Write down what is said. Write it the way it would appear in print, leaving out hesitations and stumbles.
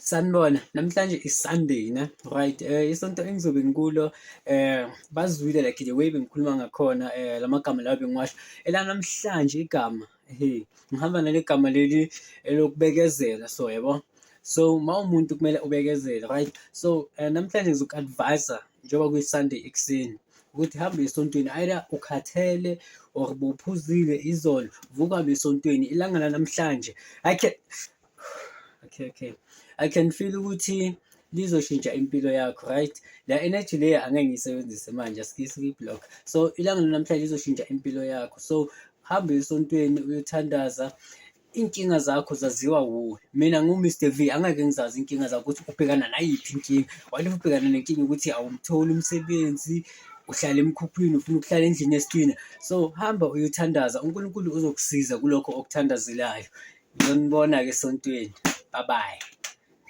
Sanibona, namhlanje is-Sunday ne, right? Isonto engizobe ngikulo bazwile like the way bengikhuluma ngakhona lamagama lawa bengiwasho. Elanamhlanje igama he ngihamba nale gama leli elokubekezela so yabo. So mawumuntu kumele ubekezele, right? So namhlanje ngizoku-advise-a njengoba kuyi-Sunday ekuseni ukuthi hamba uye esontweni either ukhathele or bowuphuzile izolo, vuka uhambe esontweni. Ilanga lanamhlanje I can okay. I can feel ukuthi lizoshintsha impilo yakho, right? La energy le angeke ngiyisebenzise manje, asike siyi-block. So ilanga lanamhlanje lizoshintsha impilo yakho. So hamba uye esontweni uyothandaza, iy'nkinga zakho zaziwa wuwe. Mina ngiwu-Mr V, angeke ngizazi iy'nkinga zakho ukuthi ubhekana nayiphi inkinga. What if ubhekana nenkinga yokuthi awumtholi umsebenzi, uhlala emkhukhwini, ufuna ukuhlala endlini yesitina. So hamba uyothandaza, uNkulunkulu uzokusiza kulokho okuthandazelayo. Ngizonibona-ke esontweni. Bye bye.